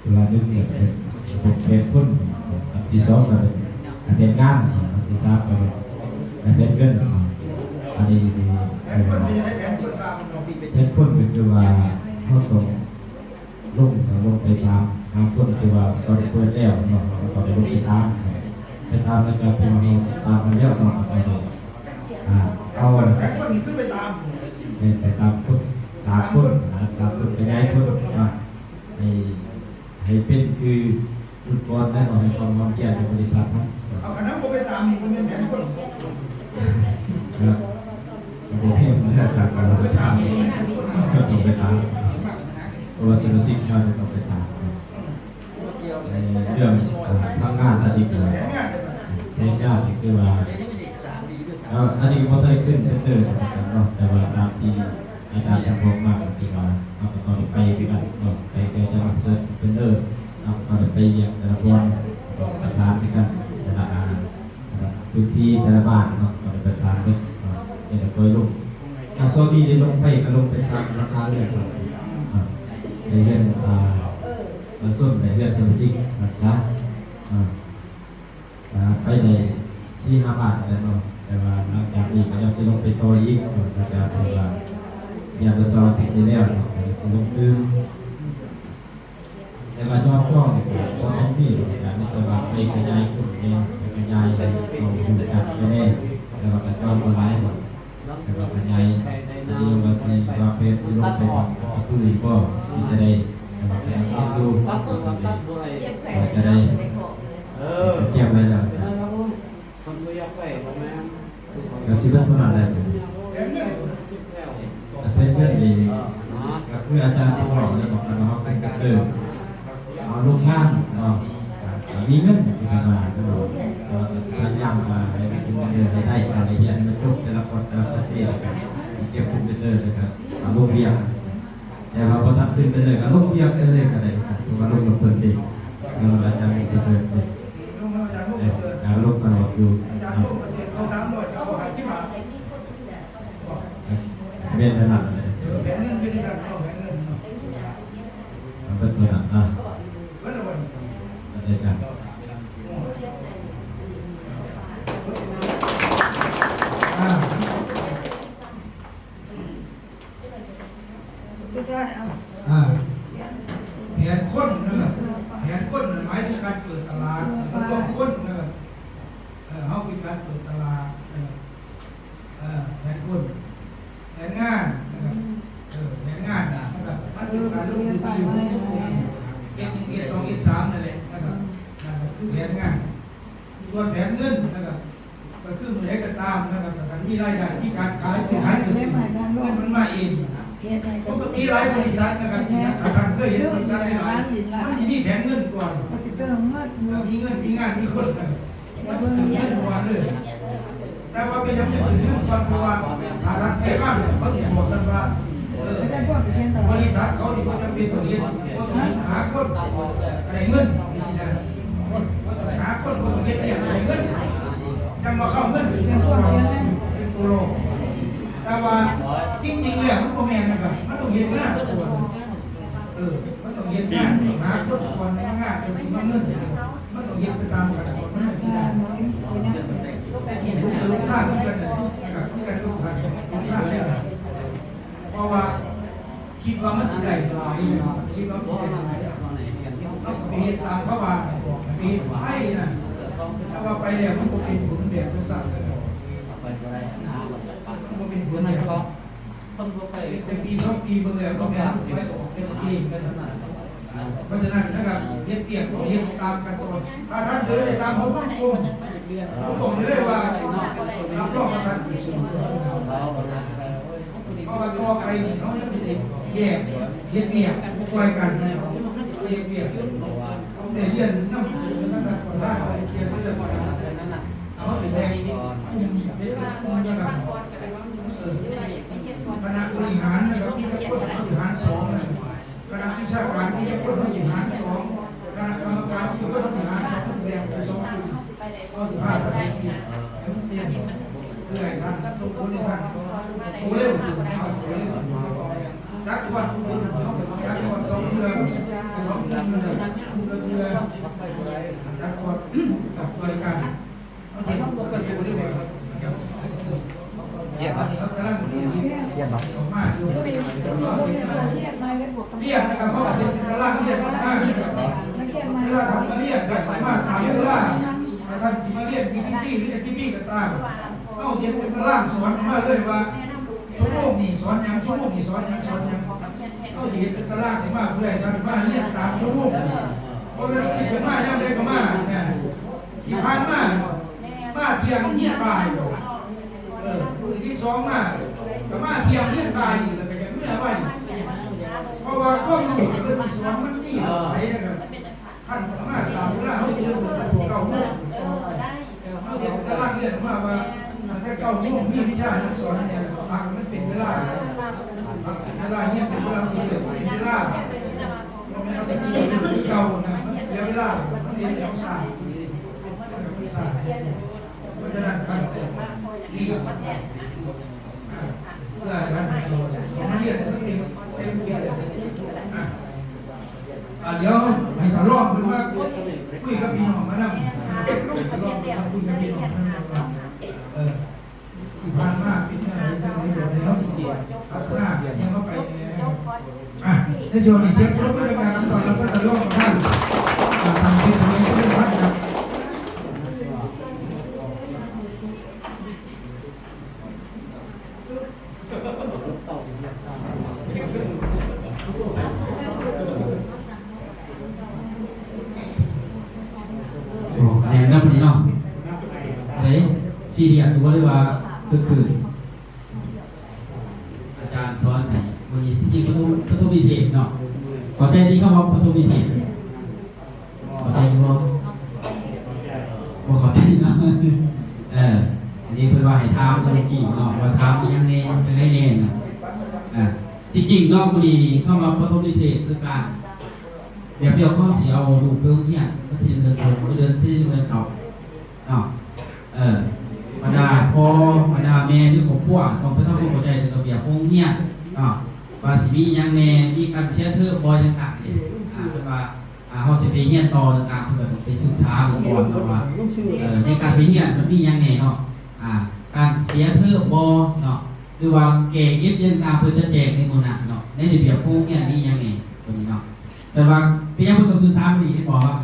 ເວລາໜຶ່ງເປັນແຜນຄົນ, ອັນທີສອງກໍເປັນແຜນງານ, ອັນທີສາມກໍເປັນແຜນເງິນ. ອັນນີ້ ເອີ ແຜນຄົນກໍຄືວ່າເຮົາຕ້ອງລົງ, ລົງໄປຕາມຫາຄົນທີ່ວ່າເຂົາໄດ້ເປີດແລ້ວເນາະ, ເຮົາກໍຕ້ອງໄດ້ລົງໄປຕາມ, ໄປຕາມໃນການທີ່ວ່າເຮົາຕາມມາແລ້ວເນາະ, ເຮົາກໍຕ້ອງໄດ້ ອ່າ ເອົາ ແມ່ນ ໄປຕາມຄົນ, ຕາມຄົນ, ຕາມຄົນ, ຂະຫຍາຍຄົນເນາະ, ໃຫ້ ໃຫ້ເປັນຄື ອົງກອນແນະເນາະ, ໃຫ້ຄວາມຫອມແກ້ມກັບບໍລິສັດເນາະ. ເອົາ ຄັນເຮົາບໍ່ໄປຕາມນີ້ ມັນແມ່ນແຜນຄົນ ເນາະ, ບໍ່ແມ່ນເນາະ, ຕ້ອງໄປຕາມ, ຕ້ອງໄປຕາມ, ເພາະວ່າສະມາຊິກເຮົາຕ້ອງໄປຕາມເນາະ. ເລື່ອງ ເອີ ທາງງານອັນນີ້ກໍ ແຜນງານ ແຜນງານນີ້ຄືວ່າ ເອີ ອັນນີ້ກໍບໍ່ໄດ້ຂຶ້ນເທັນເດີນຳກັນເນາະ, ແຕ່ວ່າຕາມທີ່ ອາຈານທ່ານບອກມາກໍຄືວ່າເຮົາກໍຕ້ອງໄປຄືກັນເນາະ, ໄປແຕ່ລະເຊີນເທັນເດີ ເຮົາກໍຕ້ອງໄດ້ໄປວຽກແຕ່ລະບ່ອນ, ປະສານຄືກັນ ແຕ່ລະ ອາ ແຕ່ລະພື້ນທີ່ ແຕ່ລະບ້ານເນາະ, ຕ້ອງໄດ້ປະສານເບິດເນາະ, ຈັ່ງໄດ້ຄ່ອຍລົງ. ຖ້າຊ່ວງນີ້ໄດ້ລົງໄປ ກໍລົງໄປຕາມລາຄາເຮືອນເນາະ, ໄດ້ເຮືອນ ອາ ປະຊາຊົນ ໄດ້ເຮືອນສະມາຊິກ ວ່າຊັ້ນ ອາ ອ່າ ໄປໄດ້ສີ່ຫ້າບ້ານແລ້ວເນາະ, ແຕ່ວ່າຫຼັງຈາກນີ້ກໍຍັງຊິລົງໄປຕໍ່ອີກເນາະ, ຫຼັງຈາກທີ່ວ່າຮຽນວັນເສົາອາທິດນີ້ແລ້ວເນາະ, ກໍຍັງຊິລົງຕື່ມ. ແຕ່ວ່າຍອດຈອງນີ້ກໍບໍ່ຕ້ອງມີດອກ, ການມີແຕ່ວ່າໄປຂະຫຍາຍຄົນແດ່, ໄປຂະຫຍາຍໃຫ້ເຂົາຮູ້ຈັກແດ່, ແຕ່ວ່າກໍຈອງບໍ່ຫຼາຍດອກ. ແຕ່ວ່າຂະຫຍາຍ ອັນນີ້ວ່າຊິວາງແຜນຊິລົງໄປທາງປະຕູອີກບໍ່ ຫຼືຈະໄດ້ ແຕ່ວ່າກຳລັງເຮັດຢູ່ ວ່າຈະໄດ້ ເອີ ກຽມໄວ້ແລ້ວ ຄົນບໍ່ຢາກໄປບໍ່ແມ່ນ ກໍຊິເບິດເທົ່ານັ້ນແຫຼະ. ແຕ່ເລື່ອງນີ້ກໍຄືອາຈານເວົ້າແລ້ວ ບອກກັນວ່າເຮົາເປັນເດີ ເອົາໂຮງງານເນາະ ກໍມີເງິນທີ່ເພິ່ນວ່າເນາະ, ກໍພະຍາຍາມວ່າໃຫ້ມີເງິນເດືອນໃຫ້ໄດ້ ກໍໄດ້ຮຽນໃຫ້ມັນຈົບແຕ່ລະຄອດແຕ່ລະຄອດນີ້ ແລ້ວກໍເກັບຄອມພິວເຕີ ແລ້ວກໍເອົາລົງວຽກ. ແຕ່ວ່າບໍ່ທັນຂຶ້ນໄປເລີຍ ກໍລົງວຽກໄປເລີຍກໍໄດ້ ເພາະວ່າລົງກັບເພິ່ນເດ້ ລົງກັບອາຈານປະເສີດເດ້ ເອີ ກໍລົງຕະຫຼອດຢູ່. ອາຈານລົງກໍເສຍເອົາສາມຮ້ອຍ ກໍເອົາຫ້າສິບບາດ ຊິແມ່ນແນວນັ້ນແຫຼະ ແຜນເງິນເປັນຈັ່ງຊັ້ນເນາະ ແຜນເງິນເນາະ ເອົາເບິດຕົວນັ້ນນະ ເບິດແລ້ວບໍ່ນີ້ ເບິດແລ້ວຈ້າ ອ່າ ສຸດທ້າຍ ເອົາ ອ່າ ແຜນຄົນນະຄັບ ແຜນຄົນນັ້ນໝາຍເຖິງການເປີດຕະຫຼາດ ລວມຄົນນະຄັບ ເອີ ເຮົາເປັນການເປີດຕະຫຼາດນະຄັບ ເອີ ແຜນຄົນ ແຜນງານນະຄັບ ເອີ ແຜນງານນະຄັບ ມັນເປັນການລົງທຶນທີ່ເຮັດໜຶ່ງ ເຮັດສອງ ເຮັດສາມນັ້ນແຫຼະນະຄັບ ນັ້ນກໍຄືແຜນງານ. ສ່ວນແຜນເງິນນະຄັບ ກໍຄືມື້ໃດກໍຕາມນະຄັບ ຖ້າທ່ານມີລາຍໄດ້ ມີການຂາຍ ຊື້ຂາຍເກີດຂຶ້ນ ເງິນມັນມາເອງ. ປົກກະຕິຫຼາຍບໍລິສັດນະຄັບ ທີ່ທ່ານເຄີຍເຫັນບໍລິສັດຫຼາຍໆ ມັນຊິມີແຜນເງິນກ່ອນ ມີເງິນ ມີງານ ມີຄົນນະຄັບ ມັນເງິນກ່ອນເລີຍ. ແຕ່ວ່າເປັນຫຍັງຈຶ່ງເປັນເງິນກ່ອນ ເພາະວ່າຖ້າລັດໄປຟັງ ເຂົາຊິບອກກັນວ່າ ເອີ ບໍລິສັດເຂົານີ້ບໍ່ຈຳເປັນຕ້ອງເຮັດ ບໍ່ຕ້ອງເຮັດຫາຄົນກໍໄດ້ເງິນ ຈັ່ງຊີ້ນະ ບໍ່ຕ້ອງຫາຄົນ ບໍ່ຕ້ອງເຮັດວຽກກໍໄດ້ເງິນ ຈັ່ງວ່າເຂົາເງິນເປັນຕົວ ເປັນຕົວໂລ. ແຕ່ວ່າຈິງໆແລ້ວມັນບໍ່ແມ່ນນະຄັບ ມັນຕ້ອງເຮັດງານກ່ອນ ເອີ ມັນຕ້ອງເຮັດງານ ຕ້ອງຫາຄົນກ່ອນ ມາງານຈັ່ງຊິມາເງິນ ມັນຕ້ອງເຮັດໄປຕາມຂັ້ນຕອນ ມັນຈັ່ງຊິໄດ້. ຄິດວ່າມັນຊິໄດ້ຫຼາຍນະ ຄິດວ່າມັນຊິໄດ້ຫຼາຍ ເຮົາກໍໄປເຮັດຕາມເຂົາວ່າ ບອກໃຫ້ໄປເຮັດໄປນະ ແຕ່ວ່າໄປແລ້ວມັນບໍ່ເປັນຜົນແບບຈັ່ງຊັ້ນເລີຍ ມັນບໍ່ເປັນຜົນແບບ ເຮັດແຕ່ປີສອງປີເບິ່ງແລ້ວບໍ່ແມ່ນໄປອອກແຕ່ລະປີ ເພາະສະນັ້ນນະຄັບ ເຮັດວຽກເຮັດຕາມຂັ້ນຕອນ ຖ້າທ່ານເດີນໄດ້ຕາມຫົວວົງກົມ ຜົມບອກໄດ້ເລີຍວ່າ ຮັບຮອງວ່າທ່ານເກີດສົມບູນ ເພາະວ່າຕໍ່ໄປນີ້ເຮົາຍັງຊິໄດ້ແຍກເຮັດວຽກຊ່ວຍກັນນະ ເຮັດວຽກ ເຮົາໄດ້ຮຽນນຳ ນຳທ່ານປະທານ ເລື່ອງການ ເຮົາຊິແບ່ງກຸ່ມ ເປັນກຸ່ມນະຄັບ ເອີ ຄະນະບໍລິຫານນະຄັບ ມີຈັກຄົນ ເຮົາຊິຫານສອງນະ ຄະນະວິຊາການມີຈັກຄົນ ເຮົາຊິຫານສອງ ຄະນະກຳມະການມີຈັກຄົນ ເຮົາຊິຫານສອງ ເຮົາຊິແບ່ງເປັນສອງກຸ່ມ ເຮົາຊິພາກັນເຮັດວຽກໃຫ້ມັນເຕັມ ເພື່ອໃຫ້ທ່ານສົ່ງຜົນໃຫ້ທ່ານໂຕເລັວຂຶ້ນ ເຮົາໂຕເລັວຂຶ້ນ ຈັດຄອດທຸກເດືອນ ເຮົາກໍຕ້ອງຈັດຄອດສອງເທື່ອ ສອງເດືອນ ເດືອນລະເທື່ອ ຈັດຄອດກັບຊ່ວຍກັນ ຮຽນບໍ່? ຮຽນບໍ່? ຮຽນນະຄັບ ເຮົາກໍເຮັດເປັນຕາລາງຮຽນອອກມານະຄັບ ເວລາເຮົາມາຮຽນ ມາຕາມເວລາ ຖ້າທ່ານຊິມາຮຽນ ບີບີຊີ ຫຼື ເອັສທີບີ ກໍຕາມ ເຮົາເຮັດເປັນຕາລາງສອນອອກມາເລີຍວ່າ ຊົ່ວໂມງນີ້ສອນຫຍັງ ຊົ່ວໂມງນີ້ສອນຫຍັງ ສອນຫຍັງ ເຮົາຊິເຮັດເປັນຕາລາງອອກມາ ເພື່ອໃຫ້ທ່ານມາຮຽນຕາມຊົ່ວໂມງ ບໍ່ແມ່ນວ່າຄິດຈະມາຍາມໃດກໍມານະ ທີ່ຜ່ານມາ ມາທ່ຽງຮຽນບ່າຍ ເອີ ມື້ທີສອງມາກໍມາທ່ຽງຮຽນບ່າຍອີກ ແລ້ວກໍຢາກເມືອໄວ ເພາະວ່າຄວາມຮູ້ທີ່ເພິ່ນຊິສອນມັນມີຫຼາຍນະຄັບ ຄັນມາຕາມເວລາ ເຮົາຊິເລີ່ມຕັ້ງແຕ່ເກົ້າໂມງເປັນຕົ້ນໄປ ເຮົາເຮັດຕາລາງຮຽນອອກມາວ່າ ຕັ້ງແຕ່ເກົ້າໂມງມີວິຊາຫຍັງສອນແດ່ ແລ້ວກໍພັກໃຫ້ມັນເປັນເວລາ ພັກເປັນເວລາຮຽນ ເປັນເວລາຊິເລີກ ເປັນເວລາ ບໍ່ແມ່ນວ່າໄປຕີເລີກຄືເກົ່ານະ ມັນເສຍເວລາ ມັນເຮັດໃຫ້ເຮົາຊ້າ ມັນຊ້າຊື່ໆ ເພາະສະນັ້ນ ຄັນເປັນນີ້ ອ່າ ເພື່ອໃຫ້ທ່ານເຂົ້າມາຮຽນໃຫ້ມັນເຕັມ ເຕັມຮູບແບບ ອ່າ ອ່າ ດຽວໃຫ້ທ່ານລອງເພິ່ນມາຄຸຍກັບພີ່ນ້ອງມານຳ ໃຫ້ທ່ານລອງເພິ່ນມາຄຸຍກັບພີ່ນ້ອງມານຳວ່າ ເອີ ທີ່ຜ່ານມາເປັນຈັ່ງໃດ ຈັ່ງໃດ ແບບໃດ ເຮົາຊິພັດທະນາຫຍັງເຂົ້າໄປແດ່ນະຄັບ ອ່າ ໃນຊ່ວງນີ້ ສຽງປະມືດັງໆ ຕ້ອນຮັບທ່ານລອງປະທານ ອ່າ ທ່ານ ເພັດສະໝີ ເຈລິນພັນ ຄັບ. ໂອ້ ແນມນຳນີ້ເນາະ ເອີ ຊີຣຽສຢູ່ບໍ່ ຫຼືວ່າຄຶກຄື້ນ? ອາຈານສອນໃຫ້ມື້ນີ້ ທີ່ຈິງປະຖົມ ປະຖົມນິເທດເນາະ ເຂົ້າໃຈດີຄຳວ່າປະຖົມນິເທດ? ເຂົ້າໃຈຢູ່ບໍ່? ບໍ່ເຂົ້າໃຈເນາະ ເອີ ອັນນີ້ເພິ່ນວ່າໃຫ້ຖາມເມື່ອກີ້ເນາະ ວ່າຖາມອີ່ຫຍັງແດ່ ຈັ່ງໃດແດ່ເນາະ ອ່າ ທີ່ຈິງເນາະ ມື້ນີ້ຄຳວ່າປະຖົມນິເທດ ຄືການ ແບບດຽວເຂົາຊິເອົາລູກໄປໂຮງຮຽນ ວັນທີໜຶ່ງເດືອນຫົກ ຫຼືເດືອນ ທີໜຶ່ງເດືອນເກົ້າເນາະ ເອີ ບັນດາພໍ່ ບັນດາແມ່ ຫຼືຄອບຄົວ ຕ້ອງໄປທຳຄວາມເຂົ້າໃຈເລື່ອງລະບຽບໂຮງຮຽນເນາະ ວ່າຊິມີຫຍັງແດ່ ມີການເສຍເທີມບໍ່ ຫຍັງຕ່າງໆ ນີ້ ອ່າ ເພິ່ນວ່າ ອ່າ ເຮົາຊິໄປຮຽນຕໍ່ຕ່າງໆ ເພິ່ນກໍຕ້ອງໄປສຶກສາເບິ່ງກ່ອນເນາະວ່າ ເອີ ໃນການໄປຮຽນມັນມີຫຍັງແດ່ເນາະ ອ່າ ການເສຍເທີມບໍ່ເນາະ ຫຼືວ່າແກ້ເກັບຫຍັງຕ່າງໆ ເພິ່ນຈະແຈ້ງໃນມື້ນັ້ນເນາະ ໃນລະບຽບໂຮງຮຽນມີຫຍັງແດ່ ຕົວນີ້ເນາະ ແຕ່ວ່າເປັນຫຍັງເພິ່ນຕ້ອງສື່ສານດີ ເຫັນບໍ່ວ່າ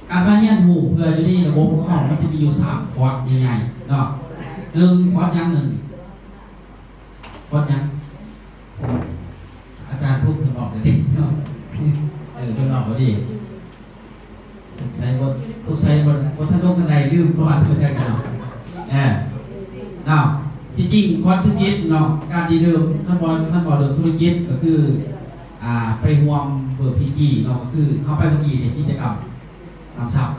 ການມາຮຽນຮູ້ເພື່ອຢູ່ໃນລະບົບຂອງເຮົາ ມັນຈະມີຢູ່ສາມຄອດໃຫຍ່ໆ ເນາະ ໜຶ່ງ ຄອດຫຍັງ ໜຶ່ງ ຄອດຫຍັງ? ອາຈານທຸກເພິ່ນອອກເດ້ເນາະ ເອີ ເພິ່ນອອກເດ້ ສົງໄສບໍ່ ສົງໄສບໍ່ ບໍ່ທັນລົງກັນໄດ ລືມກ່ອນເພິ່ນໄດ້ກັນເນາະ ເອີ ເນາະ ທີ່ຈິງຄອດທຸລະກິດເນາະ ການທີ່ເລີ່ມ ຄັນບໍ່ ຄັນເວົ້າເລື່ອງທຸລະກິດກໍຄື ອ່າ ໄປຮ່ວມເບີ ພີຈີ ເນາະ ກໍຄືເຮົາໄປເມື່ອກີ້ເດ້ ກິດຈະກຳນຳຊັບ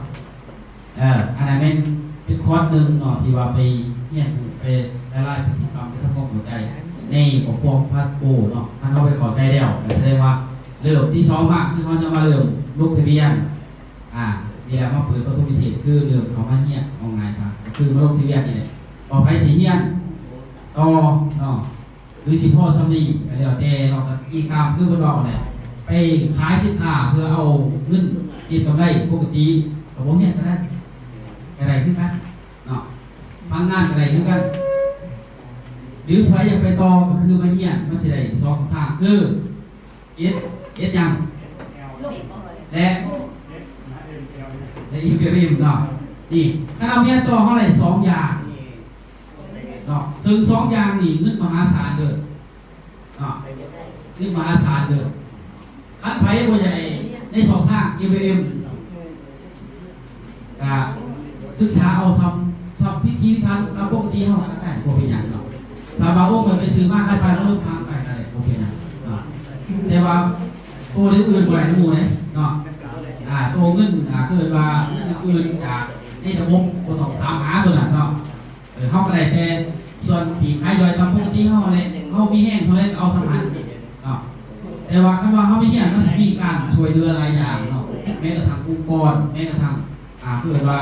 ເອີ ອັນນັ້ນແມ່ນເປັນຄອດໜຶ່ງເນາະ ທີ່ວ່າໄປຮຽນຮູ້ ໄປລະລາຍພຶດຕິກຳ ໄປທຳຄວາມເຂົ້າໃຈໃນຄອບຄົວຂອງພາສໂກເນາະ ຄັນເຮົາໄປເຂົ້າໃຈແລ້ວ ກໍສະແດງວ່າເລີ່ມ ທີສອງມາ ຄືເຮົາຈະມາເລີ່ມລົງທະບຽນ ອ່າ ນີ້ແຫຼະ ມາເປີດປະຖົມນິເທດ ຄືເລີ່ມເຂົ້າມາຮຽນ ເວົ້າງ່າຍຊະ ກໍຄືມາລົງທະບຽນນີ້ແຫຼະ ວ່າໃຜຊິຮຽນຕໍ່ເນາະ ຫຼືຊິພໍສ່ຳນີ້ກໍແລ້ວແຕ່ເນາະ ກໍອີງຕາມຄືເພິ່ນເວົ້າແຫຼະ ໄປຂາຍສິນຄ້າເພື່ອເອົາເງິນເກັບກຳໄລ ປົກກະຕິກໍບໍ່ຮຽນກໍໄດ້ ກໍໄດ້ຄືກັນເນາະ ພັກງານກໍໄດ້ຄືກັນ ຫຼືໃຜຢາກໄປຕໍ່ກໍຄືມາຮຽນ ມັນຊິໄດ້ສອງທາງ ຄື S S ຫຍັງ ແລະ ແລະ F L M ເນາະ. ນີ້ ຄັນເຮົາຮຽນຕໍ່ ເຮົາໄດ້ສອງຢ່າງເນາະ ເຊິ່ງສອງຢ່າງນີ້ເງິນມະຫາສານເດີເນາະ ເງິນມະຫາສານເດີ. ຄັນໃຜບໍ່ຢາກໄດ້ໃນສອງທາງ F L M ກະສຶກສາເອົາສ່ຳ ສ່ຳພິທີພິຖັນຕາມປົກກະຕິເຮົາກະໄດ້ ບໍ່ເປັນຫຍັງເນາະ. ສາມາດໂອນໄປຊື້ມາຂາຍໄປ ເຮົາລົງທາງໄປກະໄດ້ ບໍ່ເປັນຫຍັງເນາະ. ແຕ່ວ່າໂຕອື່ນບໍ່ໄດ້ນຳໝູ່ເດ້ເນາະ. ອາ ໂຕເງິນ ອາ ຄືວ່າເງິນອື່ນຈາກໃນລະບົບ ບໍ່ຕ້ອງຖາມຫາໂຕນັ້ນເນາະ. ເອີ ເຮົາກະໄດ້ແຕ່ສ່ວນປີກຂາຍຍ່ອຍຕາມປົກກະຕິເຮົາແຫຼະ ເຮົາມີແຮງເທົ່າໃດກະເອົາສ່ຳນັ້ນເນາະ. ແຕ່ວ່າຄັນວ່າເຮົາໄປຮຽນ ມັນຊິມີການຊ່ວຍເຫຼືອຫຼາຍຢ່າງເນາະ ແມ້ກະທັ່ງອົງກອນ ແມ້ກະທັ່ງ ອາ ຄືວ່າ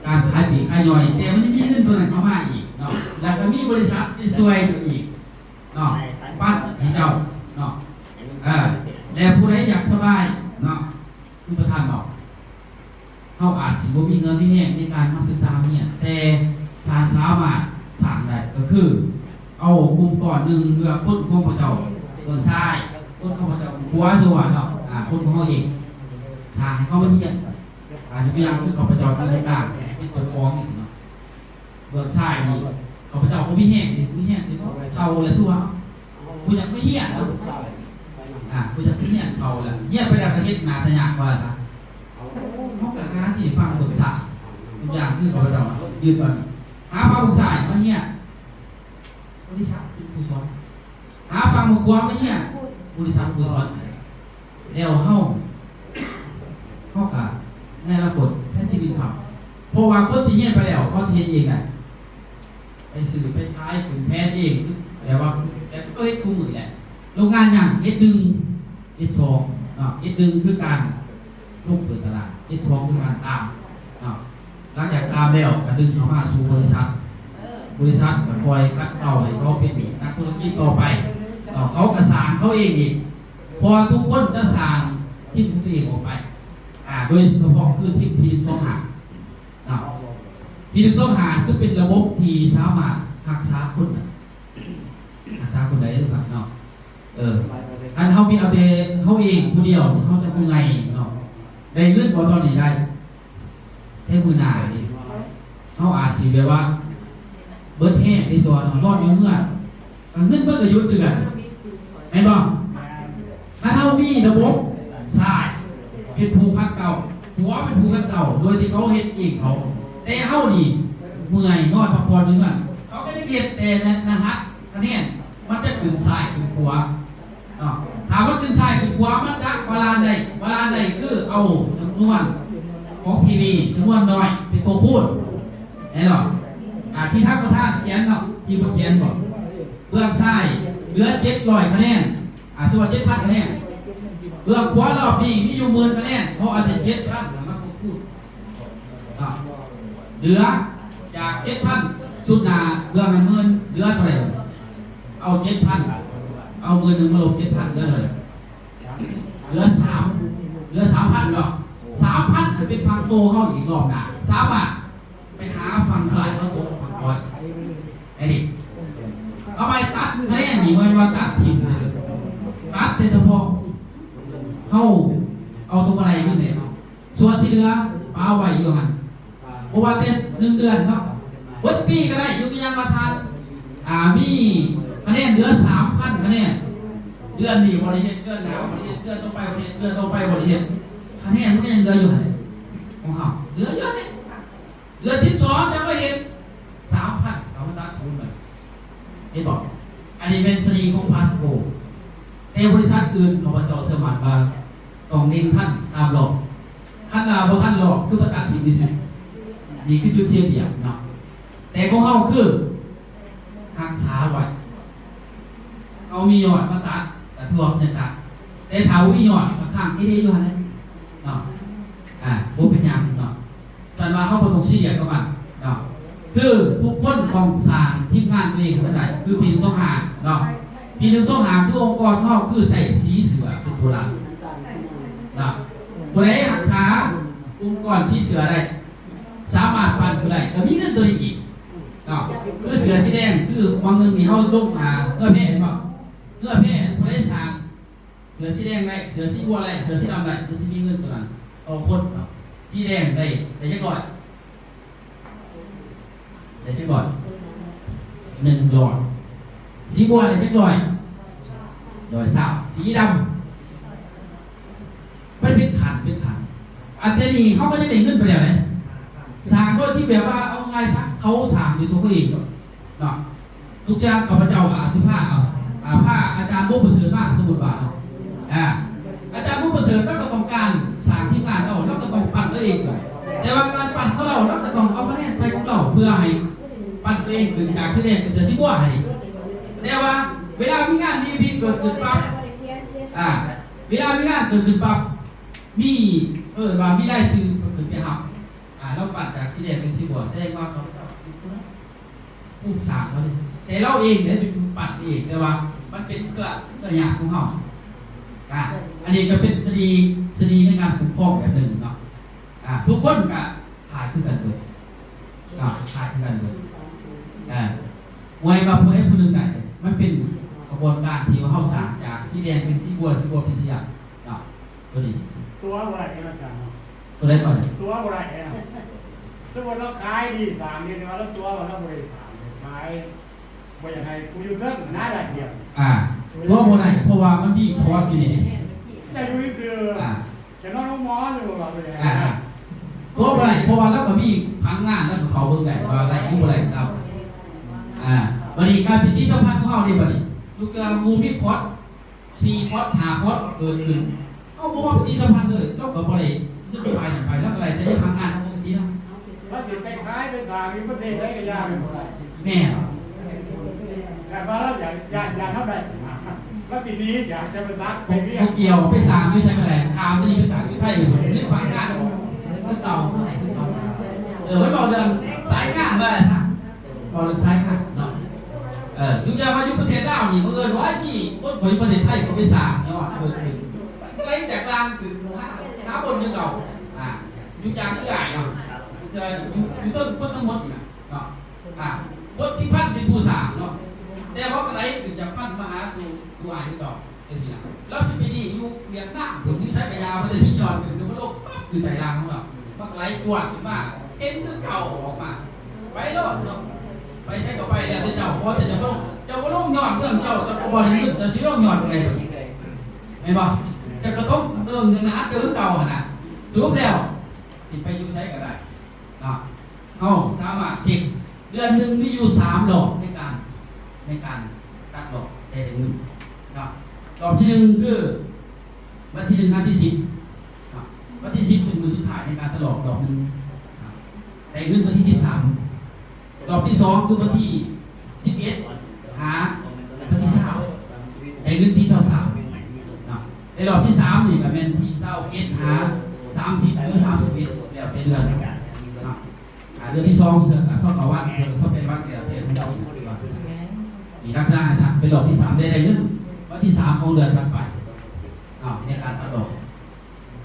ການຂາຍປີກຂາຍຍ່ອຍ ແຕ່ມັນຍັງມີເງິນໂຕນັ້ນເຂົ້າມາອີກເນາະ ແລ້ວກະມີບໍລິສັດໄປຊ່ວຍອີກເນາະ ປັ້ນໃຫ້ເຈົ້າເນາະ. ເອີ ແລະ ຜູ້ໃດຢາກສະບາຍເນາະ ຄືປະທານບອກ ເຮົາອາດຊິບໍ່ມີເຫື່ອມີແຮງໃນການມາສຶກສາຮຽນ ແຕ່ທ່ານສາມາດສ້າງໄດ້ ກໍຄືເອົາກຸ່ມກ້ອນໜຶ່ງ ຫຼືວ່າຄົນຂອງພວກເຈົ້າເບື້ອງຊ້າຍ ຄົນຂອງພວກເຈົ້າຂວາ ສົມມຸດວ່າເນາະ ອາ ຄົນຂອງເຮົາເອງ ສ້າງໃຫ້ເຂົາມາຮຽນ. ອາ ຍົກຕົວຢ່າງຄືຂ້າພະເຈົ້າຢູ່ກາງ ເປັນເຈົ້າຂອງຈັ່ງຊີ້ເນາະ ເບື້ອງຊ້າຍນີ້ ຂ້າພະເຈົ້າບໍ່ມີແຮງເດ ມີແຮງຊິເຖົ້າແລ້ວ ສົມມຸດວ່າ ບໍ່ຢາກໄປຮຽນເນາະ ອາ ບໍ່ຢາກໄປຮຽນ ເຖົ້າແລ້ວ ຮຽນໄປແລ້ວກະເຮັດໜ້າຕາຍາກວ່າຊະ. ເຮົາກະຫາທີ່ຟັງເບິ່ງຊະ ທຸກຢ່າງຄືຂ້າພະເຈົ້າຢືນຕອນນີ້ ຫາຟັງເບິ່ງຊ້າຍມາຮຽນ ບໍລິສັດເປັນຜູ້ສອນ ຫາຟັງເບິ່ງຂວາມາຮຽນ ບໍລິສັດຜູ້ສອນ. ແລ້ວເຮົາ ເຮົາກະໃນອະນາຄົດໃນຊີວິດເຮົາ ເພາະວ່າຄົນທີ່ຮຽນໄປແລ້ວ ເຂົາຊິເຮັດເອງໄດ້ ໄປຊື້ໄປຂາຍຂຶ້ນແຜນເອງ ແບບວ່າແບບເຂົາເຮັດຄູ່ມື້ແຫຼະ. ໂລງງານຫຍັງ ເອັດໜຶ່ງ ເອັດສອງເນາະ ເອັດໜຶ່ງຄືການລົງເປີດຕະຫຼາດ ເອັດສອງຄືການຕາມເນາະ. ຫຼັງຈາກຕາມແລ້ວກະດຶງເຂົ້າມາສູ່ບໍລິສັດ ບໍລິສັດກະຄ່ອຍຂັດເກົາໃຫ້ເຂົາເປັນນັກທຸລະກິດຕໍ່ໄປເນາະ ເຂົາກະສ້າງເຂົາເອງອີກ ເພາະວ່າທຸກຄົນຈະສ້າງທີມຂອງຕົວເອງອອກໄປ ອາ ໂດຍສະເພາະຄືທີມ ພີໜຶ່ງສອງຫ້າ ເນາະ ພີໜຶ່ງສອງຫ້າ ຄືເປັນລະບົບທີ່ສາມາດຮັກສາຄົນນະ ຮັກສາຄົນໄດ້ເດີຄັບເນາະ. ເອີ ຄັນເຮົາມີເອົາແຕ່ເຮົາເອງຜູ້ດຽວ ເຮົາຈະເມື່ອຍເນາະ ໄດ້ເງິນບໍ່ຕອນນີ້ໄດ້ ແຕ່ມື້ໜ້ານີ້ ເຮົາອາດຊິແບບວ່າເບິດແຮງ ໄດ້ສອນ ນອນຢູ່ເຮືອນ ເງິນມັນກະຢຸດຄືກັນ ແມ່ນບໍ່? ຄັນເຮົາມີລະບົບ ຊ້າຍເປັນຜູ້ຂັດເກົາ ຂວາເປັນຜູ້ຂັດເກົາ ໂດຍທີ່ເຂົາເຮັດເອງເຂົາ ແຕ່ເຮົານີ້ເມື່ອຍ ນອນພັກຜ່ອນຢູ່ເຮືອນ ເຂົາກະຍັງເຮັດແຕ່ລະຫັດຄະແນນ ມັນຈະຂຶ້ນຊ້າຍຂຶ້ນຂວາເນາະ. ຖ້າມັນຂຶ້ນຊ້າຍຂຶ້ນຂວາ ມັນຈະບາລານໄດ້ ບາລານໄດ້ຄືເອົາຈຳນວນຂອງພີບີ ຈຳນວນນ້ອຍເປັນຕົວຄູນ ແມ່ນບໍ່? ອາ ທີ່ທ່ານປະທານຂຽນເນາະ ທີ່ບໍ່ຂຽນບໍ່ ເບື້ອງຊ້າຍເຫຼືອເຈັດຮ້ອຍຄະແນນ ອາ ສົມມຸດວ່າເຈັດພັນຄະແນນ ເບື້ອງຂວາລອບນີ້ມີຢູ່ໝື່ນຄະແນນ ເຂົາເອົາແຕ່ເຈັດພັນນະມາຄູນເນາະ ເຫຼືອຈາກເຈັດພັນ ຊຸດໜ້າເບື້ອງນັ້ນໝື່ນ ເຫຼືອເທົ່າໃດ? ເອົາເຈັດພັນ ເອົາໝື່ນໜຶ່ງມາລົບເຈັດພັນ ເຫຼືອເທົ່າໃດ? ເຫຼືອສາມ ເຫຼືອສາມພັນເນາະ ສາມພັນເປັນຝັ່ງໂຕເຮົາອີກ ລອບໜ້າສາມາດ ໄປຫາຝັ່ງຊ້າຍມາຕົກຝັ່ງຂວາ ອັນນີ້ ເອົາໄປຕັດຄະແນນນີ້ ບໍ່ແມ່ນວ່າຕັດຖິ້ມເດີ ຕັດແຕ່ສະເພາະເຮົາເອົາຕົວບໍ່ໄດ້ເງິນນີ້ ສ່ວນທີ່ເຫຼືອປະໄວ້ຢູ່ຫັ້ນ ບໍ່ວ່າແຕ່ໜຶ່ງເດືອນເນາະ ເບິດປີກະໄດ້. ຍົກຕົວຢ່າງວ່າທ່ານ ອາ ມີຄະແນນເຫຼືອສາມພັນຄະແນນ ເດືອນນີ້ບໍ່ໄດ້ເຮັດ ເດືອນໜ້າບໍ່ໄດ້ເຮັດ ເດືອນຕໍ່ໄປບໍ່ໄດ້ເຮັດ ເດືອນຕໍ່ໄປບໍ່ໄດ້ເຮັດ ຄະແນນມັນກະຍັງເຫຼືອຢູ່ຫັ້ນ ຂອງເຮົາເຫຼືອຢູ່ຫັ້ນເດ. ເດືອນສິບສອງຈະມາເຮັດສາມພັນ ເອົາມາຕັດສູນໄປ ເຫັນບໍ່? ອັນນີ້ແມ່ນສະເໜ່ຫຂອງພາສໂກ ແຕ່ບໍລິສັດອື່ນເຂົາເຈົ້າສາມາດວ່າຕ້ອງເລັ່ງທັນຕາມລອບ ຄັນວ່າບໍ່ທັນລອບຄືມາຕັດຖິ້ມຊື່ໆ ນີ້ຄືຈຸດເສຍປຽບເນາະ. ແຕ່ຂອງເຮົາຄືຮັກສາໄວ້ ເຮົາມີຍອດມາຕັດກະຖືວ່າມັນຍັງຕັດ ແຕ່ຖ້າບໍ່ມີຍອດກະຄ້າງເກເລຢູ່ຫັ້ນແຫຼະເນາະ ອາ ບໍ່ເປັນຫຍັງເນາະ. ຊັ້ນວ່າເຮົາບໍ່ຕ້ອງຊີຣຽສກັບມັນເນາະ ຄືທຸກຄົນຕ້ອງສ້າງທີມງານຕົວເອງໃຫ້ມັນໄດ້ ຄືພີໜຶ່ງສອງຫ້າເນາະ ພີໜຶ່ງສອງຫ້າ ຄືອົງກອນຂອງເຮົາຄືໃຊ້ສີເສື້ອເປັນຕົວຫຼັກເນາະ. ຜູ້ໃດຮັກສາອົງກອນສີເສື້ອໄດ້ ສາມາດປັນຜູ້ໃດກະມີເງິນຕົວນີ້ອີກເນາະ ຄືເສື້ອສີແດງ ຄື ບາງໜຶ່ງນີ້ເຮົາລົງ ອ່າ ເຮືອແພແມ່ນບໍ່? ເຮືອແພຜູ້ໃດສ້າງເສື້ອສີແດງໄດ້ ເສື້ອສີບົວໄດ້ ເສື້ອສີດຳໄດ້ ມັນຊິມີເງິນຕົວນັ້ນຕໍ່ຄົນເນາະ. ສີແດງໄດ້ ໄດ້ຈັກຮ້ອຍ? ໄດ້ຈັກຮ້ອຍ? ໜຶ່ງຮ້ອຍ. ສີບົວໄດ້ຈັກຮ້ອຍ? ຮ້ອຍຊາວ. ສີດຳ ມັນເປັນຂັ້ນ ເປັນຂັ້ນ. ອັນແຕ່ນີ້ເຮົາກໍຍັງໄດ້ເງິນໄປແລ້ວເດ້ ສ້າງໂດຍທີ່ແບບວ່າ ເອົາງ່າຍຊະ ເຂົາສ້າງດ້ວຍຕົວເຂົາເອງເນາະ. ທຸກຢ່າງຂ້າພະເຈົ້າອາດຊິພາ ອາ ພາອາຈານບົວປະເສີດມາ ສົມມຸດວ່າເນາະ ອາ ອາຈານບົວປະເສີດລາວກໍຕ້ອງການສ້າງທີມງານເຮົາ ລາວກໍຕ້ອງປັ້ນຕົວເອງ. ແຕ່ວ່າການປັ້ນຂອງລາວ ລາວກໍຕ້ອງເອົາຄະແນນໃສ່ຂອງລາວ ເພື່ອໃຫ້ປັ້ນຕົວເອງຂຶ້ນຈາກສີແດງເປັນເສື້ອສີບົວໃຫ້. ແຕ່ວ່າເວລາມີງານ ວີໄອພີ ເກີດຂຶ້ນປັບ ອາ ເວລາມີງານເກີດຂຶ້ນປັບ ມີ ເອີ້ນວ່າມີລາຍຊື່ເພິ່ນຂຶ້ນໄປຮັບ ອາ ລາວປັ້ນຈາກສີແດງເປັນສີບົວ ແສດງວ່າເຂົາເຈົ້າເປັນຜູ້ ຜູ້ສ້າງເຮົາເດ້ ແຕ່ລາວເອງເດ້ເປັນຜູ້ປັ້ນເອງ ແຕ່ວ່າມັນເປັນເຄືອ ເຄືອຍາດຂອງເຮົາ. ອາ ອັນນີ້ກໍເປັນສະເໜ່ ສະເໜ່ໃນການປົກຄອງແບບໜຶ່ງເນາະ. ອາ ທຸກຄົນກໍຂາຍຄືກັນເບິດເນາະ ຂາຍຄືກັນເບິດ. ອາ ບໍ່ແມ່ນວ່າຜູ້ໃດຜູ້ໜຶ່ງໄດ້ ມັນເປັນຂະບວນການທີ່ວ່າເຮົາສ້າງຈາກສີແດງເປັນສີບົວ ສີບົວເປັນສີດຳເນາະ. ຕົວນີ້ຕົວະບໍ່ໄດ້ເນາະອາຈານເນາະ ຕົວະໄດ້ບໍ່? ຕົວະບໍ່ໄດ້ເນາະ. ສົມມຸດວ່າເຮົາຂາຍດີສາມເດືອນ ແຕ່ວ່າເຮົາຕົວະວ່າເຮົາບໍ່ໄດ້ສາມເດືອນ ຂາຍບໍ່ຢາກໃຫ້ຜູ້ຢູ່ເທິງນະໄດ້ດຽວ. ອາ ຕົວະບໍ່ໄດ້ ເພາະວ່າມັນມີຄອດຢູ່ໃນນີ້ ຈະຢູ່ຊື່ໆ ອາ ຈະນອນໂຮງໝໍຢູ່ວ່າບໍ່ໄດ້. ອາ ຕົວະບໍ່ໄດ້ ເພາະວ່າລາວກໍມີຜັງງານ ລາວກໍເຂົ້າເບິ່ງໄດ້ວ່າໄດ້ຫຼືບໍ່ໄດ້ນຳ. ອາ ບັດນີ້ການປະຕິສຳພັນຂອງເຮົານີ້ ບັດນີ້ ທຸກຢ່າງໝູ່ມີຄອດ ສີ່ຄອດ ຫ້າຄອດເກີດຂຶ້ນ ເຮົາບໍ່ມາປະຕິສຳພັນເລີຍ ລາວກໍບໍ່ໄດ້ເງິນຝ່າຍນັ້ນໄປ ລາວກໍໄດ້ແຕ່ທາງງານຂອງປົກກະຕິເນາະ. ມັນຊິໄປຂາຍໄປສ້າງຢູ່ປະເທດໃດກໍຢ່າແມ່ນບໍ່ໄດ້. ແມ່ນ ແຕ່ວ່າລາວຢາກ ຢາກ ຢາກເຮົາໄດ້ ລາວຊິໜີຈາກຈຳປາສັກໄປວຽງ ບໍ່ກ່ຽວ ໄປສ້າງຢູ່ໃສກໍໄດ້ ຂ້າມຕົວນີ້ໄປສ້າງຢູ່ໄທ ເງິນຝາກງານຄືເກົ່າ ເອີ ມັນເວົ້າເລື່ອງສາຍງານວ່າຊັ້ນ ເວົ້າເລື່ອງສາຍງານເນາະ. ເອີ ຢູ່ຢ່າງວ່າຢູ່ປະເທດລາວນີ້ ບັງເອີນວ່າມີຄົນໄປປະເທດໄທ ເຂົາໄປສ້າງຍອດເພີ່ມຂຶ້ນ ໄລ່ຈາກລ່າງຂຶ້ນຫາ ຫາບົນຄືເກົ່າ. ອາ ຢູ່ຢ່າງຄືອ້າຍເນາະ ຄືຢູ່ ຢູ່ເທິງຄົນທັງໝົດນີ້ນະເນາະ. ອາ ຄົນທີ່ພັນເປັນຜູ້ສ້າງເນາະ ແຕ່ວ່າກໍໄລ່ຂຶ້ນຈາກພັນມາຫາສູ່ ສູ່ອ້າຍຄືເກົ່າ. ຈັ່ງຊີ້ນະ ລາວຊິໄປດີຢູ່ຫວຽດນາມພຸ້ນ ຢູ່ໃສກະຢ່າ ມັນຈະມີຍອດຂຶ້ນ ຄືມັນລົງປັບຢູ່ໃຕ້ລ່າງຂອງລາວ ມັນໄຫຼກວດຂຶ້ນມາ ເຫັນຄືເກົ່າອອກມາ ໄປໂລດເນາະ. ໄປໃສກໍໄປ ແລ້ວແຕ່ເຈົ້າ ຂໍແຕ່ເຈົ້າບໍ່ລົງ ເຈົ້າບໍ່ລົງຍອດເລື່ອງເຈົ້າ ເຈົ້າກໍບໍ່ໄດ້ເງິນ ເຈົ້າຊິລົງຍອດຈັ່ງໃດບັດນີ້ ແມ່ນບໍ່? ເຈົ້າກໍຕົກເລື່ອງໜ້າເຈົ້າຄືເກົ່າຫັ້ນນະ. ສະຫຼຸບແລ້ວ ຊິໄປຢູ່ໃສກໍໄດ້ເນາະ ເຮົາສາມາດເຊັກ ເດືອນໜຶ່ງມີຢູ່ສາມຮອບໃນການ ໃນການຕັດຮອບແຕ່ລະມື້ເນາະ. ຮອບທີໜຶ່ງຄືວັນທີໜຶ່ງຫາທີສິບເນາະ ວັນທີສິບເປັນມື້ສຸດທ້າຍໃນການຕັດຮອບຮອບໜຶ່ງເນາະ ໄດ້ເງິນວັນທີສິບສາມ. ຮອບທີສອງຄືວັນທີສິບເອັດຫາວັນທີຊາວ ໄດ້ເງິນທີຊາວສາມເນາະ. ແລະຮອບທີສາມນີ້ກໍແມ່ນທີຊາວເອັດຫາສາມສິບ ຫຼືສາມສິບເອັດ ແລ້ວແຕ່ເດືອນເນາະ. ອາ ເດືອນທີສອງເທື່ອກໍຊາວເກົ້າວັນ ເທື່ອກໍຊາວແປດວັນ ແລ້ວແຕ່ຂອງເຈົ້າ ມີລັກສະນະໃຫ້ສັກເປັນຮອບທີສາມ ໄດ້ ໄດ້ເງິນວັນທີສາມຂອງເດືອນຖັດໄປເນາະ ໃນການຕັດຮອບ.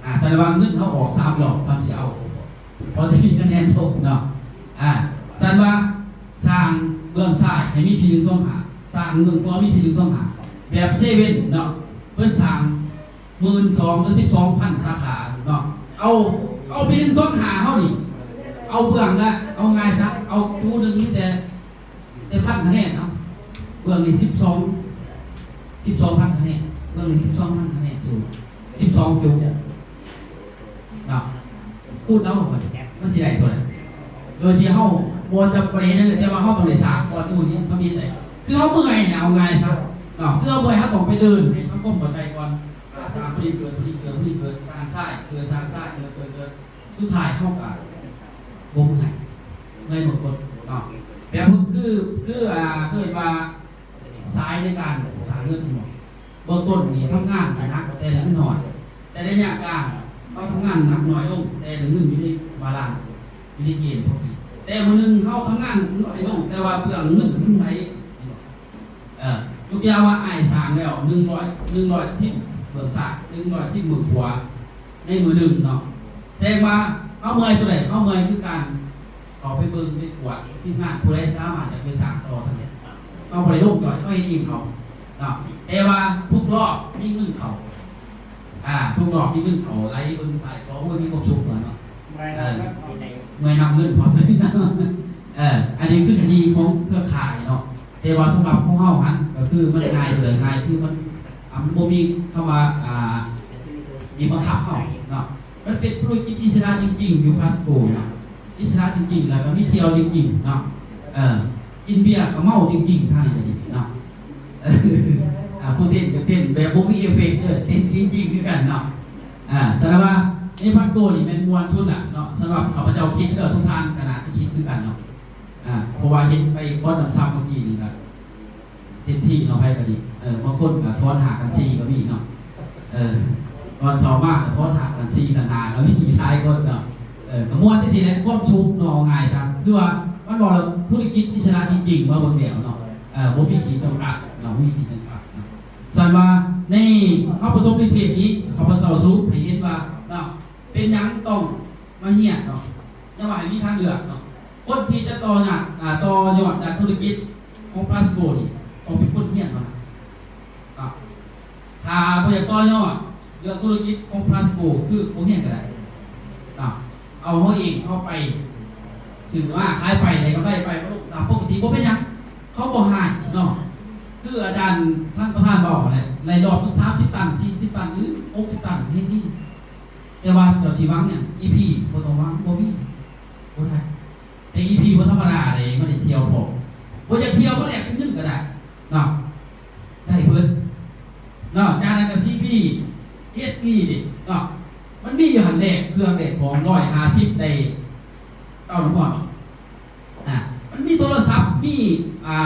ອາ ສະນັ້ນວ່າເງິນເຮົາອອກສາມຮອບ ທຳຊິເອົາພໍໄດ້ມີຄະແນນໂທເນາະ. ອາ ສະນັ້ນວ່າສ້າງເບື້ອງຊ້າຍໃຫ້ມີທີໜຶ່ງ ສອງ ຫ້າ ສ້າງເບື້ອງຂວາມີທີໜຶ່ງ ສອງ ຫ້າ ແບບເຊເວັນເນາະ ເພິ່ນສ້າງ ໝື່ນສອງ ຫຼືສິບສອງພັນສາຂາເນາະ. ເອົາ ເອົາປີໜຶ່ງສອງຫ້າເຮົານີ້ ເອົາເບື້ອງລະ ເອົາງ່າຍຊະ ເອົາຕູໜຶ່ງມີແຕ່ ແຕ່ພັນຄະແນນເນາະ ເບື້ອງນີ້ສິບສອງ ສິບສອງພັນຄະແນນ ເບື້ອງນີ້ສິບສອງພັນຄະແນນ ສູງ ສິບສອງຈຸດ ເນາະ ຄູນເອົາ ມັນຊິໄດ້ເທົ່າໃດ ໂດຍທີ່ເຮົາບໍ່ຈຳເປັນຫຍັງເລີຍ ແຕ່ວ່າເຮົາຕ້ອງໄດ້ສ້າງກ່ອນ ຢູ່ນີ້ທຳອິດເລີຍ ຄືເຮົາເມື່ອຍນະ ເອົາງ່າຍຊະເນາະ ຄືເຮົາເມື່ອຍ ເຮົາຕ້ອງໄປເດີນໃຫ້ທຳຄວາມເຂົ້າໃຈກ່ອນ ອາ ສ້າງຜູ້ນີ້ເກີດ ຜູ້ນີ້ເກີດ ຜູ້ນີ້ເກີດ ສ້າງຊ້າຍເກີດ ສ້າງຊ້າຍເກີດ ເກີດ ເກີດ ສຸດທ້າຍເຮົາກໍບໍ່ເມື່ອຍ ເມື່ອຍເບິ່ງຄົນເນາະ ແບບຄື ຄື ອ່າ ເອີ້ນວ່າສາຍໃນການສ້າງເງິນເນາະ ເບື້ອງຕົ້ນນີ້ທຳງານໜັກແຕ່ໄດ້ເງິນໜ້ອຍ ແຕ່ໄລຍະກາງເຮົາທຳງານໜັກໜ້ອຍລົງ ແຕ່ໄດ້ເງິນຢູ່ໃນບາລານ ຢູ່ໃນເກນປົກກະຕິ ແຕ່ມື້ໜຶ່ງເຮົາທຳງານໜ້ອຍລົງ ແຕ່ວ່າເບື້ອງເງິນມັນໄຫຼ ເອີ ຍົກຕົວຢ່າງວ່າອ້າຍສ້າງແລ້ວໜຶ່ງຮ້ອຍ ໜຶ່ງຮ້ອຍທີມເບື້ອງຊ້າຍ ໜຶ່ງຮ້ອຍທີມເບື້ອງຂວາ ໃນມື້ໜຶ່ງເນາະ ແສດງວ່າເຮົາເມື່ອຍຕົວໃດ? ເຮົາເມື່ອຍຄືການເຂົ້າໄປເບິ່ງໄປກວດທີມງານ ຜູ້ໃດສາມາດຈະໄປສ້າງຕໍ່ທັງນັ້ນ ເຮົາບໍ່ໄດ້ລົງຈອຍ ເຮົາເຮັດອີ່ມເຂົາເນາະ ແຕ່ວ່າທຸກຮອບມີເງິນເຂົ້າ ອາ ທຸກຮອບມີເງິນເຂົ້າ ໄຫຼເບິ່ງຊ້າຍຂວາ ໂອ້ຍ ມີຄວາມສຸກເນາະ ເອີ ເມື່ອຍນຳເງິນພໍ ເອີ ອັນນີ້ຄືສິດທິຂອງເຄືອຂ່າຍເນາະ ແຕ່ວ່າສຳລັບຂອງເຮົາຫັ້ນ ກໍຄືມັນງ່າຍເທົ່າໃດງ່າຍ ຄືມັນ ອາ ມັນບໍ່ມີຄຳວ່າ ອາ ມີບັງຄັບເຮົາເນາະ ມັນເປັນທຸລະກິດອິດສະຫຼະຈິງໆ ຢູ່ພາສໂກເນາະ ອິດສະຫຼະຈິງໆ ແລ້ວກໍມີທ່ຽວຈິງໆ ເນາະ ເອີ ກິນເບຍກໍເມົາຈິງໆ ທາງນີ້ກໍດີເນາະ ເອີ ອາ ຜູ້ເຕັ້ນກໍເຕັ້ນແບບບໍ່ມີເອເຟັກເດີ ເຕັ້ນຈິງໆ ຄືກັນເນາະ ອາ ສະນັ້ນວ່າໃນພາສໂກນີ້ແມ່ນມ່ວນສຸດລະເນາະ ສຳລັບຂ້າພະເຈົ້າຄິດເດີ ທຸກທ່ານກໍໜ້າຈະຄິດຄືກັນເນາະ ອາ ເພາະວ່າເຫັນໄປຄອນນ້ຳຊຳເມື່ອກີ້ນີ້ກໍ ເຕັມທີ່ເນາະ ໃຜກໍດີ ເອີ ບາງຄົນກໍຖອນຫ້າຄັນສີ່ກໍມີເນາະ ເອີ ຕອນເຊົ້າມາກໍຖອນຫ້າຄັນສີ່ຄັນຫ້າກໍມີ ຫຼາຍຄົນເນາະ ເອີ ກໍມ່ວນຈັ່ງຊີ້ແຫຼະ ຄວາມສຸກເນາະ ເວົ້າງ່າຍຊະ ຄືວ່າມັນເວົ້າແລ້ວທຸລະກິດອິດສະຫຼະຈິງໆ ມາເບິ່ງແລ້ວເນາະ ເອີ ບໍ່ມີຂີດຈຳກັດເນາະ ບໍ່ມີຂີດຈຳກັດເນາະ ສະນັ້ນວ່າໃນເຮົາປະຖົມນິເທດນີ້ ຂ້າພະເຈົ້າສະຫຼຸບໃຫ້ເຫັນວ່າເນາະ ເປັນຫຍັງຕ້ອງມາຮຽນເນາະ ຍັງວ່າໃຫ້ມີທາງເລືອກເນາະ ຄົນທີ່ຈະຕໍ່ຍອດ ອາ ຕໍ່ຍອດດ້ານທຸລະກິດຂອງພາສໂກນີ້ ຕ້ອງເປັນຄົນຮຽນເທົ່ານັ້ນເນາະ ຖ້າບໍ່ຢາກຕໍ່ຍອດເລື່ອງທຸລະກິດຂອງພາສໂກ ຄືບໍ່ຮຽນກໍໄດ້ເນາະ ເອົາເຮົາເອງເຮົາໄປຊື້ມາຂາຍໄປ ໄດ້ກຳໄລໄປ ກໍລົງຕາມປົກກະຕິ ບໍ່ເປັນຫຍັງ ເຂົາບໍ່ຮ້າຍເນາະ ຄືອາຈານທ່ານປະທານເວົ້າຫັ້ນແຫຼະ ໄດ້ຮອບໜຶ່ງ ສາມສິບຕັນ ສີ່ສິບຕັນ ຫຼື ຫົກສິບຕັນ ເຮັດດີ ແຕ່ວ່າເຈົ້າຊິຫວັງຫຍັງ ອີພີ ບໍ່ຕ້ອງຫວັງ ບໍ່ມີ ບໍ່ໄດ້ ແຕ່ ອີພີ ບໍ່ທຳມະດາເດ້ ມັນໄດ້ທ່ຽວພ້ອມ ບໍ່ຢາກທ່ຽວມາແລກເປັນເງິນກໍໄດ້ເນາະ ໄດ້ເບິດເນາະ ຈາກນັ້ນກໍ ຊີພີ ເອັສບີ ເດ້ເນາະ ມັນມີຢູ່ຫັ້ນ ແລກເຄື່ອງແລກຂອງ ຮ້ອຍຫ້າສິບ ໄດ້ເຕົ້ານ້ຳຮ້ອນ ອາ ມັນມີໂທລະສັບ ມີ ອາ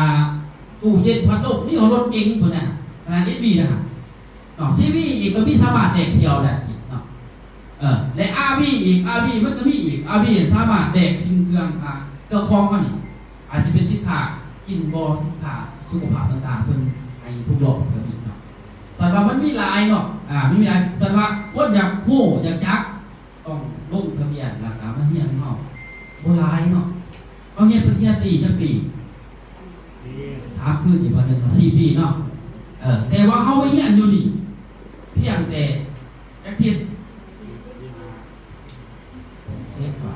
ຕູ້ເຢັນ ພັດລົມ ມີຮອດລົດເກັງພຸ້ນນະ ຂະໜາດ ເອັສບີ ນະ ເນາະ ຊີວີ ອີກກໍມີສາມາດແລກທ່ຽວໄດ້ອີກເນາະ ເອີ ແລະ ອາວີ ອີກ ອາວີ ມັນກໍມີອີກ ອາວີສາມາດແລກສິ່ງເຄື່ອງ ອາ ເຄື່ອງຂອງເຮົານີ້ ອາດຈະເປັນສິນຄ້າກິນບໍ່ ສິນຄ້າສຸຂະພາບຕ່າງໆ ເພິ່ນໃຫ້ທຸກຮອບກໍມີເນາະ ສະນັ້ນວ່າມັນມີຫຼາຍເນາະ ອາ ມັນມີຫຼາຍ ສະນັ້ນວ່າຄົນຢາກຮູ້ຢາກຈັກ ຕ້ອງລົງທະບຽນ ແລ້ວກໍມາຮຽນນຳເຮົາ ບໍ່ຫຼາຍເນາະ ເຮົາຮຽນປະລິນຍາຕີຈັກປີ? ຖາມຄືນອີກວ່າໜຶ່ງວ່າ ສີ່ປີເນາະ ເອີ ແຕ່ວ່າເຮົາມາຮຽນຢູ່ນີ້ ພຽງແຕ່ຈັກທິດ? ສິບກວ່າ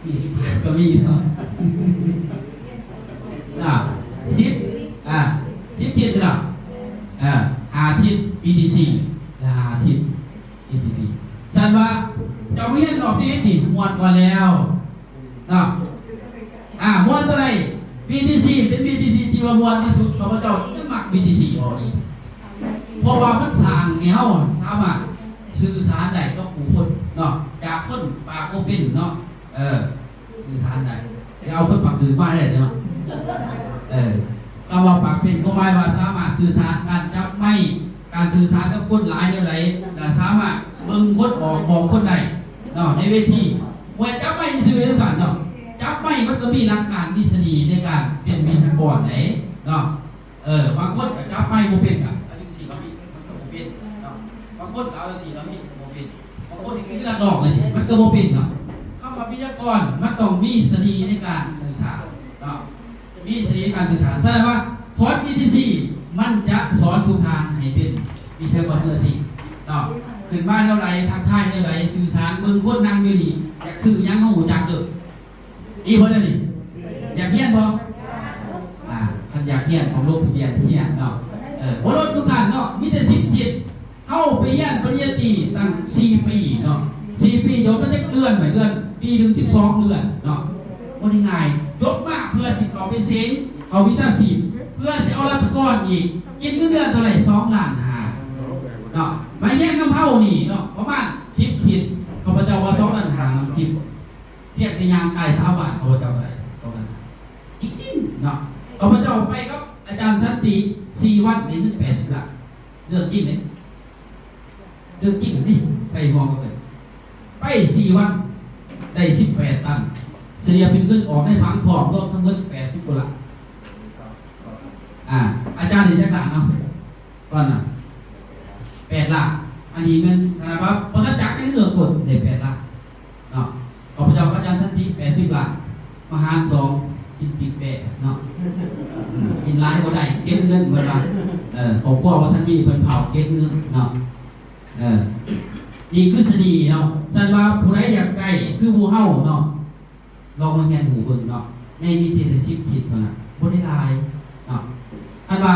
ມີສິບກວ່າກໍມີເນາະ ອາ ສິບ ອາ ສິບທິດເນາະ ອາ ຫ້າທິດ ບີທີຊີ ແລະ ຫ້າທິດ ອີທີບີ ຊັ້ນວ່າເຈົ້າຮຽນຮອບທີເອັດນີ້ມ່ວນກ່ອນແລ້ວເນາະ ອາ ມ່ວນເທົ່າໃດ? ບີທີຊີ ເປັນບີທີຊີທີ່ວ່າມ່ວນທີ່ສຸດ ຂ້າພະເຈົ້າຍັງມັກບີທີຊີ ເວົ້ານີ້ ເພາະວ່າມັນສ້າງໃຫ້ເຮົາສາມາດສື່ສານໄດ້ກັບຜູ້ຄົນເນາະ ຈາກຄົນປາກບໍ່ເປັນເນາະ ເອີ ສື່ສານໄດ້ ຢ່າເອົາຄົນປາກຕື້ມາໄດ້ເນາະ ເອີ ຄຳວ່າປາກເປັນ ຄວາມໝາຍວ່າສາມາດສື່ສານ ການຈັບໄມ ການສື່ສານກັບຄົນຫຼາຍແນວໃດ ແລະ ສາມາດເບິ່ງຄົນອອກ ບອກຄົນໄດ້ເນາະ ໃນເວທີ ບໍ່ແມ່ນຈັບໄມຊື່ໆ ເດ້ທ່ານເນາະ ຈັບໄມມັນກໍມີຫຼັກການ ມີສະດີໃນການເປັນວິຊາກອນເດ້ເນາະ ເອີ ບາງຄົນກໍຈັບໄມບໍ່ເປັນ ກໍເອົາຈັ່ງຊີ້ມາມີ ມັນກໍບໍ່ເປັນເນາະ ບາງຄົນກໍເອົາຈັ່ງຊີ້ມາມີ ກໍບໍ່ເປັນ ບາງຄົນນີ້ຄືນັກຮ້ອງຈັ່ງຊີ້ ມັນກໍບໍ່ເປັນເນາະ ຄຳວ່າວິຊາກອນມັນຕ້ອງມີສະດີໃນການສື່ສານເນາະ ມີສະດີໃນການສື່ສານ ສະນັ້ນວ່າຄອສ ບີທີຊີ ມັນຈະສອນທຸກທ່ານໃຫ້ເປັນວິທະຍາກອນມືອາຊີບເນາະ ຂຶ້ນມາແນວໃດ ທັກທາຍແນວໃດ ສື່ສານເບິ່ງຄົນນັ່ງຢູ່ນີ້ ຢາກຊື້ຫຍັງເຮົາຮູ້ຈັກເດີ ອີ່ບໍ່ແນວນີ້ ຢາກຮຽນບໍ່? ອາ ຄັນຢາກຮຽນຕ້ອງລົງທະບຽນຮຽນເນາະ ເອີ ບໍ່ລົດທຸກທ່ານເນາະ ມີແຕ່ສິບທິດ ເຮົາໄປຮຽນປະລິນຍາຕີຕັ້ງສີ່ປີເນາະ ສີ່ປີ ຈົບມາຈັກເດືອນ ເດືອນ ປີໜຶ່ງ ສິບສອງເດືອນເນາະ ບໍ່ໄດ້ງ່າຍ ຈົບມາເພື່ອຊິເຂົ້າໄປເສັງ ເຂົ້າວິຊາຊີບ ເພື່ອຊິເອົາລັດຖະກອນອີກ ກິນເງິນເດືອນເທົ່າໃດ? ສອງລ້ານຫ້າເນາະ ມາຮຽນນຳເຮົານີ້ເນາະ ປະມານສິບທິດ ຂ້າພະເຈົ້າວ່າສອງລ້ານຫ້ານຳກິນ ພຽງແຕ່ຍ່າງກາຍຊາວບ້ານ ຂ້າພະເຈົ້າກໍໄດ້ສອງລ້ານຫ້າ ອີກນິດເນາະ ຂ້າພະເຈົ້າໄປກັບອາຈານສັນຕິສີ່ວັນ ໄດ້ເງິນແປດສິບລ້ານ ເລື່ອງຈິງເດ້ ເລື່ອງຈິງນີ້ ໄປຮ່ວມກັນ ໄປສີ່ວັນ ໄດ້ສິບແປດຕັນ ສະເລ່ຍເປັນເງິນອອກໃນຜັງພ້ອມ ລວມທັງໝົດແປດສິບກວ່າລ້ານ ອາ ອາຈານໄດ້ຈັກລ້ານເນາະ ຕອນນັ້ນ ແປດລ້ານ ອັນນີ້ແມ່ນຂະໜາດວ່າບໍ່ທັນຈັກໃນເບື້ອງຕົ້ນ ໄດ້ແປດລ້ານເນາະ ຂ້າພະເຈົ້າກັບອາຈານສັນຕິ ແປດສິບລ້ານ ມາຫານສອງ ກິນປີກແປະເນາະ ອືມ ກິນຫຼາຍບໍ່ໄດ້ ເກັບເງິນເພິ່ນວ່າ ເອີ ຄອບຄົວບໍ່ທັນມີ ເພິ່ນເຜົາເກັບເງິນເນາະ ເອີ ນີ້ຄືສະເໜ່ເນາະ. ຊັ້ນວ່າຜູ້ໃດຢາກໄດ້ຄືໝູ່ເຮົາເນາະ ລອງມາຮຽນຮູ້ເບິ່ງເນາະ ໃນມີແຕ່ສິບທິດເທົ່ານັ້ນ ບໍ່ໄດ້ຫຼາຍເນາະ. ຄັນວ່າ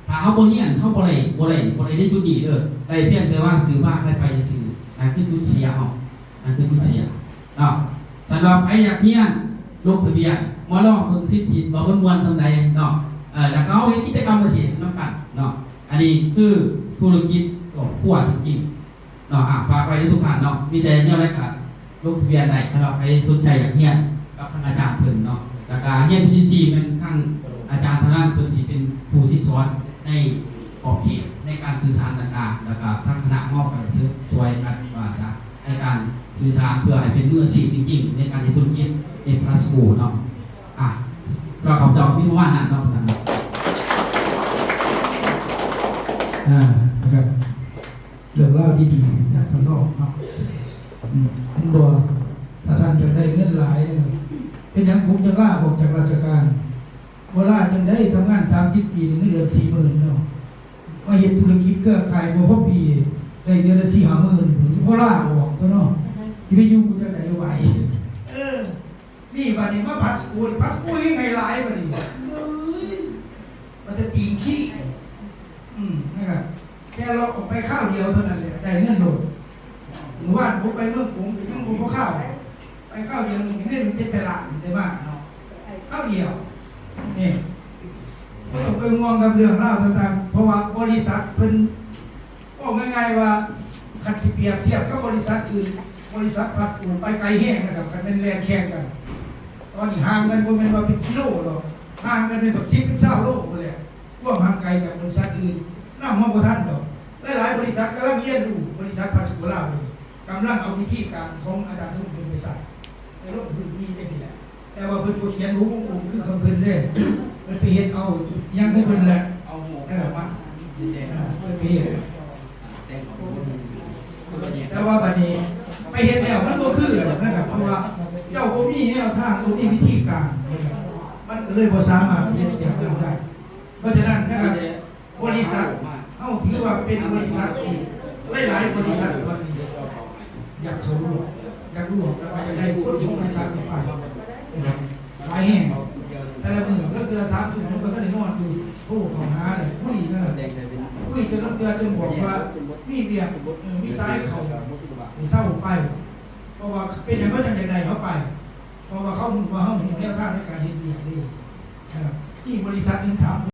ຖ້າເຮົາບໍ່ຮຽນ ເຮົາບໍ່ໄດ້ ບໍ່ໄດ້ ບໍ່ໄດ້ໃນຈຸດນີ້ເດີ້ ໄດ້ພຽງແຕ່ວ່າຊື້ມາຂາຍໄປຊື່ໆ ນັ້ນຄືຈຸດເສຍເຮົາ ນັ້ນຄືຈຸດເສຍເນາະ. ສຳລັບໃຜຢາກຮຽນ ລົງທະບຽນ ມາລອງເບິ່ງສິບທິດວ່າມັນມ່ວນສ່ຳໃດເນາະ. ເອີ ແລ້ວກໍເຮົາເຮັດກິດຈະກຳພິເສດນຳກັນເນາະ. ອັນນີ້ຄືທຸລະກິດຄອບຄົວຈິງໆ ເນາະ ອ່າ ຝາກໄວ້ໃຫ້ທຸກທ່ານເນາະ ມີແຕ່ແນວໃດກໍລົງທະບຽນໄດ້ ສຳລັບໃຜສົນໃຈຢາກຮຽນກັບທາງອາຈານເພິ່ນເນາະ. ແລ້ວກໍຮຽນປີທີສີ່ແມ່ນທາງອາຈານເທົ່ານັ້ນ ເພິ່ນຊິເປັນຜູ້ສິດສອນໃນຂອບເຂດໃນການສື່ສານຕ່າງໆ ແລ້ວກໍທາງຄະນະເຮົາກໍໄດ້ເຊີນຊ່ວຍກັນວ່າຊະ ໃນການສື່ສານເພື່ອໃຫ້ເປັນມືອາຊີບຈິງໆ ໃນການເຮັດທຸລະກິດໃນພລັສໂກເນາະ. ອ່າ ສຳລັບຂ້າພະເຈົ້າມີປະມານນັ້ນເນາະ ທ່ານເນາະ. ອ່າ ນະຄັບ ເລື່ອງລາວດີໆຈາກຂ້າງນອກເນາະ ອືມ ເຫັນບໍ່? ຖ້າທ່ານຢາກໄດ້ເງິນຫຼາຍ ເປັນຫຍັງຜົມຈັ່ງລາອອກຈາກລາຊະການ? ບໍ່ລາຈັ່ງໃດ ທຳງານສາມສິບປີ ເງິນເດືອນສີ່ໝື່ນເນາະ ມາເຮັດທຸລະກິດເຄືອຂ່າຍບໍ່ພໍປີ ໄດ້ເດືອນລະສີ່ຫ້າໝື່ນ ພໍລາອອກຕົວະເນາະ ຊິໄປຢູ່ຈັ່ງໃດໄຫວ? ເອີ ນີ້ບາດນີ້ມາພັດສະກູ ພັດສະກູແຮ່ງໃຫ້ຫຼາຍບາດນີ້ ເອີຍ ວ່າແຕ່ຕີນຂີ້ ອືມ ນະຄັບ ແຕ່ເລາະອອກໄປຄາວດຽວເທົ່ານັ້ນແຫຼະ ໄດ້ເງິນໂລດ. ມື້ວານຜົມໄປເມືອງກົງ ກໍຍັງບໍ່ພໍຄາວ ໄປຄາວດຽວໜຶ່ງ ເງິນເຈັດແປດລ້ານໄດ້ມາເນາະ ຄາວດຽວ. ນີ້ ບໍ່ຕ້ອງໄປຫ່ວງກັບເລື່ອງລາວຕ່າງໆ ເພາະວ່າບໍລິສັດເພິ່ນ ເວົ້າງ່າຍໆວ່າ ຄັນຊິປຽບທຽບກັບບໍລິສັດອື່ນ ບໍລິສັດພລັສໂກໄປໄກແຮງນະຄັບ ຄັນແມ່ນແລ່ນແຂ່ງກັນ. ຕອນນີ້ຫ່າງກັນບໍ່ແມ່ນວ່າເປັນກິໂລດອກ ຫ່າງກັນເປັນບັກສິບເປັນຊາວໂລພຸ້ນແຫຼະ ຄວາມຫ່າງໄກຈາກບໍລິສັດອື່ນ ນຳມາບໍ່ທັນດອກ. ຫຼາຍໆບໍລິສັດກຳລັງຮຽນຮູ້ ບໍລິສັດພລັສໂກລາວນີ້ ກຳລັງເອົາວິທີການຂອງອາຈານເພິ່ນໄປໃຊ້ ໄປລົງພື້ນທີ່ຈັ່ງຊີ້ແຫຼະ. ແຕ່ວ່າເພິ່ນບໍ່ຂຽນຫົວວົງກົມຄືຂອງເພິ່ນເດ້ ເພິ່ນໄປເຮັດເອົາຫຍັງຂອງເພິ່ນແຫຼະ ເອົາຫົວ ເອີ ອອກມາ ເອີ ເພິ່ນໄປເຮັດ ແຕ່ວ່າບັດນີ້ໄປເຮັດແລ້ວມັນບໍ່ຄືນະຄັບ ເພາະວ່າເຈົ້າບໍ່ມີແນວທາງ ບໍ່ມີວິທີການນະຄັບ ມັນກໍເລີຍບໍ່ສາມາດຊິເຮັດແບບນັ້ນໄດ້. ເພາະສະນັ້ນນະຄັບ ບໍລິສັດເຮົາຖືວ່າເປັນບໍລິສັດທີ່ຫຼາຍໆບໍລິສັດຕອນນີ້ຢາກເຂົ້າຮ່ວມ ຢາກຮ່ວມ ແລ້ວກໍຢາກໄດ້ຄົນຂອງບໍລິສັດນີ້ໄປນະຄັບ ຫຼາຍແຫ່ງ. ແຕ່ລະມື້ລາງເທື່ອສາມສີ່ໂມງກໍທັນໄດ້ນອນຢູ່ ໂທເຂົ້າຫາເລີຍ ຄຸຍນະ ຄຸຍຈົນລາງເທື່ອຈົນບອກວ່າມີວຽກ ເອີ ມີສາຍເຂົ້າ ໃຫ້ເຊົາໄປ ເພາະວ່າເປັນຫຍັງເຂົາຈັ່ງຢາກໄດ້ເຮົາໄປ ເພາະວ່າເຂົາຮູ້ວ່າເຮົາຮູ້ແນວທາງໃນການເຮັດວຽກເດ້. ເອີ ມີບໍລິສັດໜຶ່ງຖາມ